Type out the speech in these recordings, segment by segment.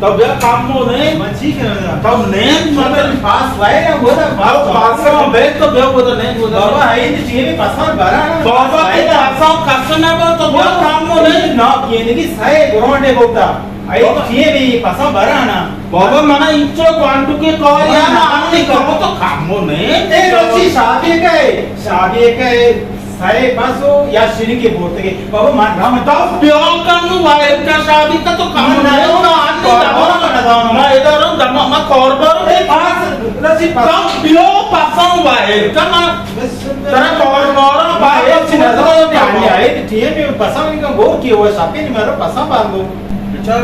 تو بیا کامو نند۔ من چی کناں؟ تو نند، مطلب پاس وائے نا، وہ دا پاس پاس وائے۔ بیٹھ تو بیا، وہ دا نند، وہ دا بابا، نند۔ ہائی ٹیم پسان برا نا، بابا، پاس وائے نا۔ پسان کس نہ با، تو بیا کامو نند۔ نا، یہ نہیں کہ سائے گراؤنڈ ہے بولتا۔ ہائی ٹیم پسان برا نا۔ بابا، منا انچو کوانٹو کے کار یا نا، نا، انی کرو تو کامو نند۔ اے روچی شادی کا ہے، شادی کا ہے۔ سئے بس و یا شری کے بورتگے۔ بابا من رام تو بیا کن نو وائر کا شادی کا تو کام من نہ ہو نا، آنے بابا دماغ نہ دانا۔ ما ادھر ہوں دماغ ما کار بار۔ اے پاس رسی پاس۔ تو بیا پاساں وائر کا ما بس ترا کار بار وائر بس نہ دانا۔ آئے ٹی ایم پسند کا گور کی ہوا شاپی نہیں مارا پسند باندو۔ اچھا،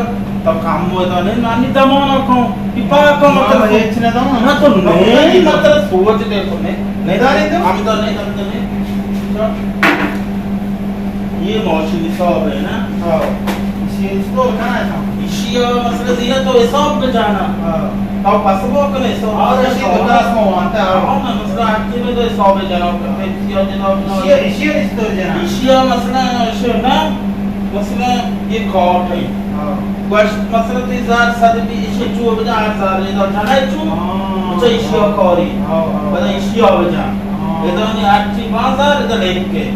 تو کام وہ تو نہیں، نانی دمانا کو، کہ پا کو مطلب ہچ نہ دمانا۔ نہ تو نہیں، مطلب سوچ دے تو نہیں۔ نہیں داری تو؟ ہم تو نہیں، ہم تو نہیں۔ اچھا۔ یہ موشن حساب ہے نا؟ ہاں۔ اسی اسٹور کہاں ہے؟ ایشیا مسئلہ دیا تو حساب پہ جانا۔ ہاں۔ تو پسبو کنے حساب۔ اور اسی دکان میں وانتا ہے۔ ہاں، مسئلہ ہر چیز میں تو حساب پہ جانا، پہ اسی اور جناب۔ اسی، اسی اسٹور جانا۔ ایشیا مسئلہ ہے نا؟ مثلاً یہ کاٹ ہے۔ ہاں۔ گوشت مثلاً تئی زر صد بی، ایشی چو بجا ہر زر، ادا جنای چو، ہاں۔ اچھا، ایشی کاری۔ ہاں، ہاں۔ پدا ایشی بجا۔ ہاں۔ ادا نی ہر چی بازار، ادا لیکے۔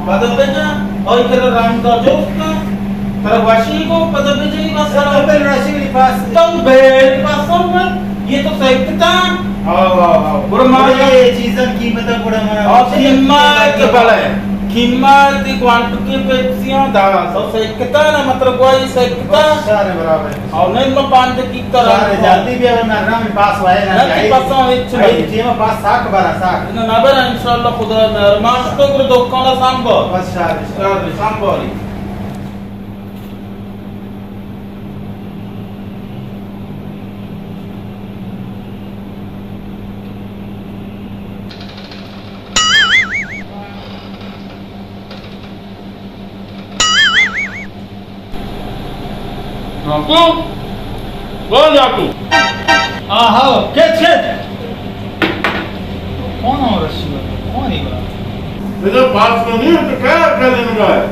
پدا بجا، اوئی کرا رنگ دا جوست کن۔ ترا وشی کو، پدا بجی مثلاً۔ ادا رشی پاس۔ تم بیل پاسوں میں، یہ تو سیکتا۔ ہاں، ہاں، ہاں۔ برو مارا۔ یہ چیزاں قیمت گڑا مارا۔ اور قیمت بلے۔ قیمت کوانٹو کی پیپسیاں دا، سو سیکتا نا، مطلب، وہی سیکتا۔ شار برابر ہے۔ اور نہیں، میں پانچ دقیقہ شار رہا۔ جلدی بھی اگر میں رام پاس وائے نا، نہیں، چاہیے۔ پاساں ہچ نہیں۔ ٹیم پاس ساک بارا، ساک۔ نہ، نہ برا، انشاءاللہ خدا مہربان۔ تو گرو دکان سام بار۔ بس شار، شار سام باری۔ ناکو؟ او ناکو؟ آہا، کچ، کچ۔ کون ہو رسی ہو؟ کون ہے بڑا؟ اذا پاس مو نہیں ہے تو کیا کرنے لگا ہے؟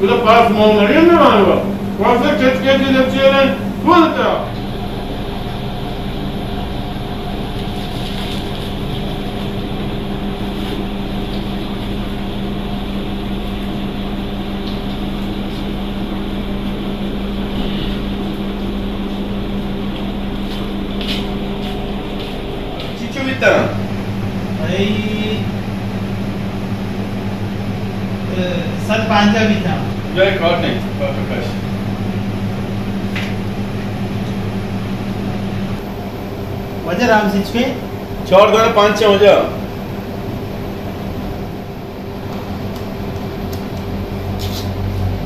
اذا پاس مو نہیں ہے نا، پاس کچ کچ جب چیرے کون تھا؟ چیچو بیتا؟ اے، اے، صد پنجاہ بیتا۔ جائے کارڈ نہیں، کارڈ کش۔ واجہ رام سچ کے؟ چار دانا پانچ ہے واجہ۔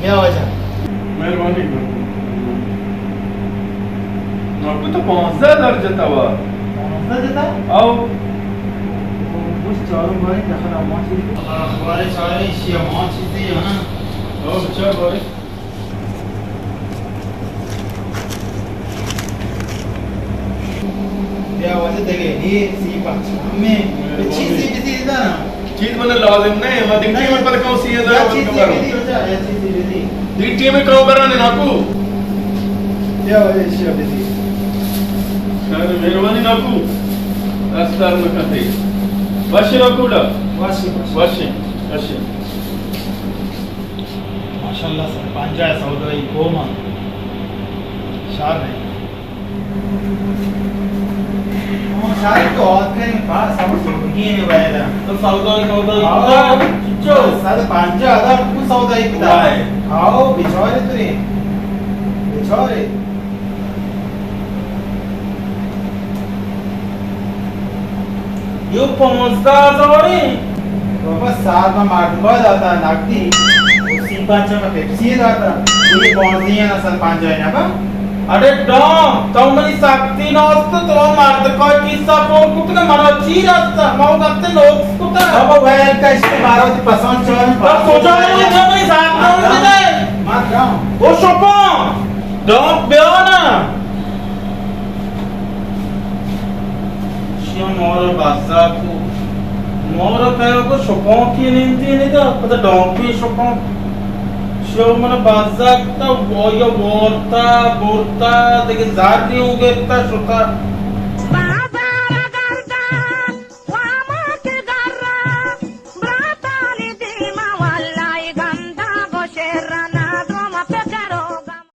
بیا واجہ۔ مہربانی۔ آپ کو تو پانزدہ ہزار جتا ہوا۔ پانزدہ جتا؟ آؤ۔ بس چاروں بھائی دخل آمان چیزی۔ اخبار چارے شیعہ مان چیزی ہے نا۔ آؤ، چار بھائی۔ بیا واجہ دگہ، اے سی پنچ۔ ہمیں چیزی بزی دانا۔ چیز من لازم نہیں، ما دگہ ٹیم پر کون سی ہے، یا چیزی بزی واجہ، یا چیزی بزی۔ دگہ ٹیم کون برانے ناکو۔ بیا واجہ، ایشی بزی۔ شاید مہربانی ناکو۔ دست درد نکتے۔ وشی ناکو ڈا۔ وشی، وشی۔ وشی، وشی۔ ماشاءاللہ، سد پنجاہ سودائی گوما۔ شار نہیں۔ ہاں، شار تو آت کریں، پاس ہم سودگی نے ویدا۔ تو سودائی، سودائی آؤ۔ کتا؟ چچو۔ سد پنجاہ ہزار کو سودائی کتا۔ وائے۔ آؤ، بیچارے ترے۔ بیچارے۔ یو پانزدہ ہزار ہیں۔ بابا، سال ما مردکا داتا نقدی، و سی پنچ ما پیپسی داتا، و یہ پانزدہ ہے نا، سد پنجاہ ہے نا با۔ اڑے ڈان، تو منی سختی ناست، تو مردکا کیسا پور کتگا، منا چی رستا، ما گپتے نوکس کتا۔ بابا، ویل کا اس کے بارہ تی پسند چون۔ تو کجا ہے تو منی سخت نام بدے؟ ما ڈان۔ او شپان، ڈان بیا نا۔ شیا مور بازار کو۔ مور پہ کو شپاں کی نندی ندا، پتہ ڈانکی شپاں۔ جو من بازار تا و یا وارتا، برتا، دگہ زاری و گرتا شتا۔